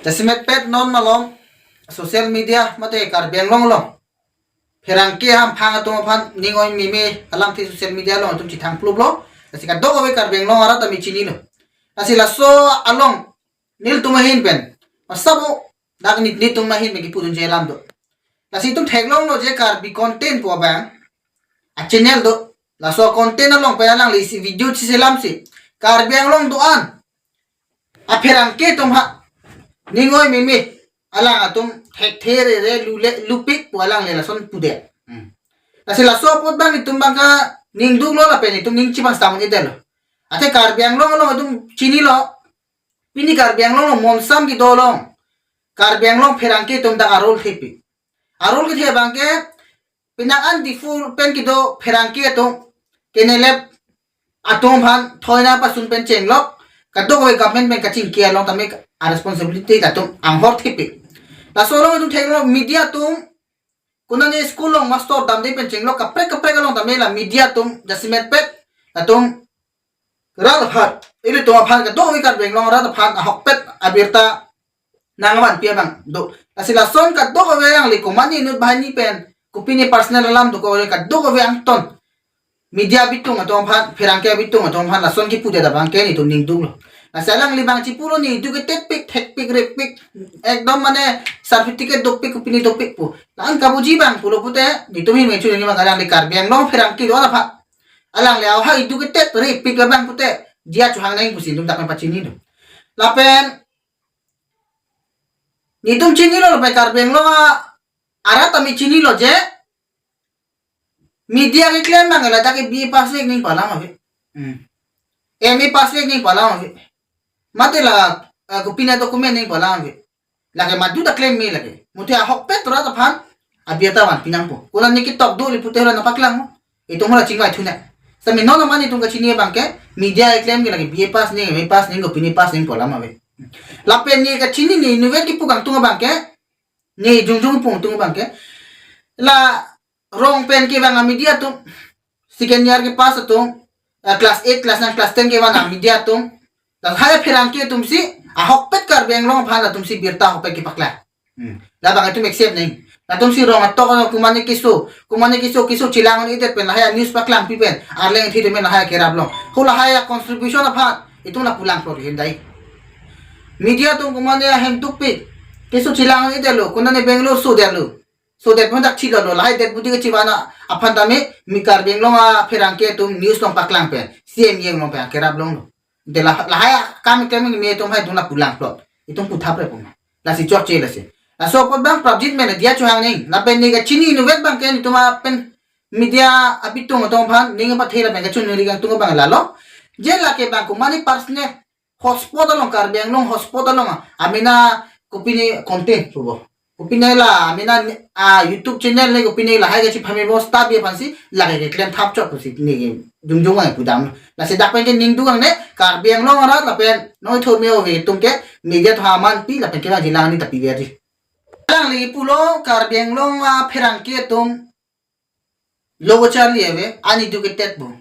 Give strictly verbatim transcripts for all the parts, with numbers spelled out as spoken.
Jasemet pet non malom social media mate Karbi Anglong along pherangke hamphang atum aphan ning oi meme alamthe social media along atum chethang pluplo. Lasi kadokave Karbi Anglong arat ami chinilo. Lasi laso along nelitum ahin pen, masabo dak nit nelitum ahin pen kipudunji alam do. Lasi itum theklonglo je Karbi Content pu abang a channel do. Laso content along pen alangli isi video chiselamsi Karbi Anglong do-an apherangke atum ha ning oi meme alang atum thekthe rere lule lupik pu alangli lason pudet. Hmm. Lasi laso apot abang itum abang kaningduklo lapen itum ning chibang stamoni detlo. Athe Karbi Anglong along itum chinilo, pini Karbi Anglong along monsam kedo along Karbi Anglong pherangke atum dak a-role thepik. A-role kethe abangke penang an Diphu pen kedo pherangke atum kenelep atum aphan thoina pasun pen chenglok, kadokave government pen kachingki along tame a-responsibility atum anghor thepik. Laso along itum theklonglo media atum konane school along master damde pen chenglok kaprek kaprek along tame la media atum jasemet pet atum rat aphan, ilitum aphan kadokave Karbi Anglong rat aphan ahokpet abirta nangvanpi abang do. Lasi lason kadokave alangli komane inut banghini pen kopine personal alam dokok kadokave angton media abitung atum aphan, pherangke abitung atum aphan lason kipudet abangke nelitum ningduklo. Lasi alangli abang chipulo ne educated pik, thekpik, repik, ekdom mane certificate dopik, kopine dopik pu. La-an kabuji abang pulo pute nelitum hin mechu neli abang alangli Karbi Anglong pherangke do-an aphan alangli aho educated repik abang pute diya chohang nang pusi nelitum dak pen pachini do. Lapen nelitum chinilo lapen Karbi Anglong a-, arat ami chinilo je media keklem abang ladak ke B A pass le ning pu alam ave. Hmm. M A pass le ning pu alam ave. Mate la, eh, kopine document ning pu alam ave. Lake madu ta klem me lake. Muthe ahokpet rat aphan abirta vanpi nangpo. Konane ketok do le pute hala nangpaklang mo. Itum hala chingvai thunang. Sami non mane itum kachini abangke media keklem ke lake B A pass ning, M A pass ning, kopine pass ning pu alam ave. Lapen ne kachini ne inutvet kipu kangtung abangke, ne jongjong pu kangtung abangke, la rong pen kevang a-media atum, second year kepass atum, eh, class eight, class nine, class ten kevang a-media atum, lahai apherangke atumsi ahokpet Karbi Anglong aphan latumsi birta ahokpet kepaklang. Hmm. Labang itum accept nang. Latumsi rong atok ano komane keso, komane keso, keso chelang un-edet pen lahai a-news paklangpi pen arleng thi temen lahai kerap long. Ho lahai a-contribution aphan itum lapu langplot hindai. Media atum komane ahem dukpik, keso chelang un-edetlo, konane Bangalore sodetlo. Sodet pen dak chilolo, lahai det budi kechivan aphan tame mi Karbi Anglong apherangke atum news along paklang pen, C M E along pen kerap longlo. De la, lahai akam keklem me atum hai dun lapu langplot. Itum puthap re puma. Lasi chokche lasi. Laso apot abang prapjit mene diya chohang nang. Lapen ne kachini inutvet abangke nelitum pen media abitung atum aphan ning pathe lapen kachunri kangtung abang lalo. Je lake abang komane personal hotspot along, Karbi Anglong hotspot along amena kopine content pubo. Kopine la amena a-YouTube channel ne kopine lahai kachiphame bo staff aphansi lake keklem thap chot pusi ne jongjong ai pudam. Lasi dak pen ke ningduk angne Karbi Anglong arat lapen noi thome ove atum ke media tha amanpi lapen kevang jilang ni tapi biar di. Alangli pulo Karbi Anglong apherangke atum logo charli ave, uneducated pu.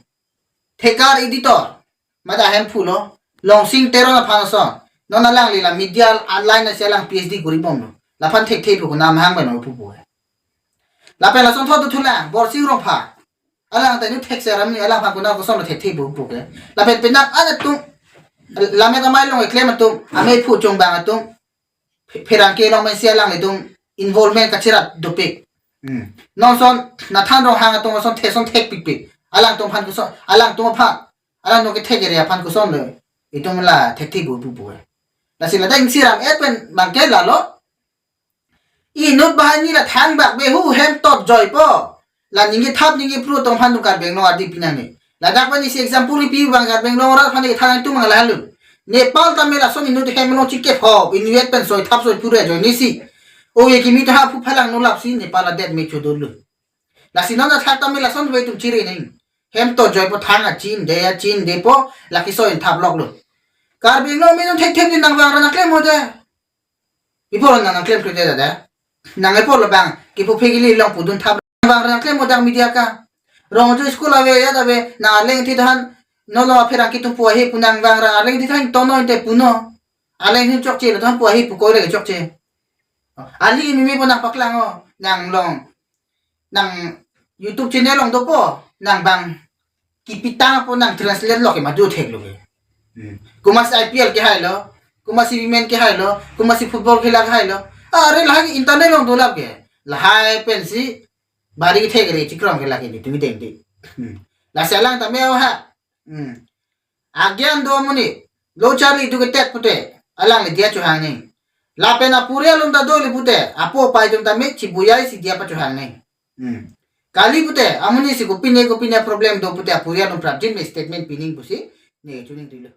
Thekar editor, mate ahem pulo, Longsing Teron aphan ason. Non alangli la media line asi alang P H D kori bomlo. Laphan thekthe pu konam hang beno pupu. Lapen lason thot thulang, Borsing Rongphar. Alang ta inut thekser ami alangphan konat kosonlo thekthe pu puke. Lapen penang an atum, lammet amei along keklem atum, amei phu chongbang atum, phe-, pherangke along pensi alanglitum involvement kachirat dopik. Hmm. Non son Nathan Ronghang atum ason theson thekpikpik. Alangtum aphan koson, alangtum aphan, alangtum kethek area aphan kosonlo itum la thekthe pu pupu. Lasi ladak isi ram-et pen abangke lalo. Inut banghini la thangbak be hu hem tot joipo. La ningje thap ningje phru atum aphan Karbi Anglong adi pinang ne. Ladak pen isi example kipi abang Karbi Anglong arat aphan kethan atum abang lalu. Nepal tame lason inut hem along chikep ho, inut pen soi thap soi phru ajoine si. O ye kimi ta ha phu phalang no lapsi Nepal adet me chodolo. Lasi non athak tame lason ve tum chiri neng. Hem tot joipo thang achin de achin depo lake soi thap loklo. Karbi Anglong amonit thekthe di nangvangra nangklem ho de. Ipo nang nangklem klem de da. Nang ipo labang kipu phegili long pudun thap vangra nangklem ho dak media ka. Rong jo school ave ya da ave nang arleng thi than no lo apherangke atum pu ahe pu nangvangra arleng thi than tono inte puno. Aleng hin chokche lo than pu ahi pu koi lake chokche. Ali mimi po nang paklang o, nang long, nang YouTube channel along dopo, nang bang kipitang po nang translate lo ke madu thek lo ke. Hmm. Komatsi I P L kehai lo, komatsi women kehai lo, komatsi football khela kehai lo. Are lahai internet along dolap ke. Lahai pensi bari thek re chikrong ke lake ni tumi deng di. Hmm. Lasi alang tame o ha. Hmm. Agyan do amonit, lo charli educated pute, alangli diya chohang nang. Lapen apurial along ta doli pute, apo apai atum tame chibuyai si diya pachohang nang. Hmm. Kali pute, amonit si kopine kopine problem do pute apurial along prapjin me statement pi nang pusi, ne chuning tulo.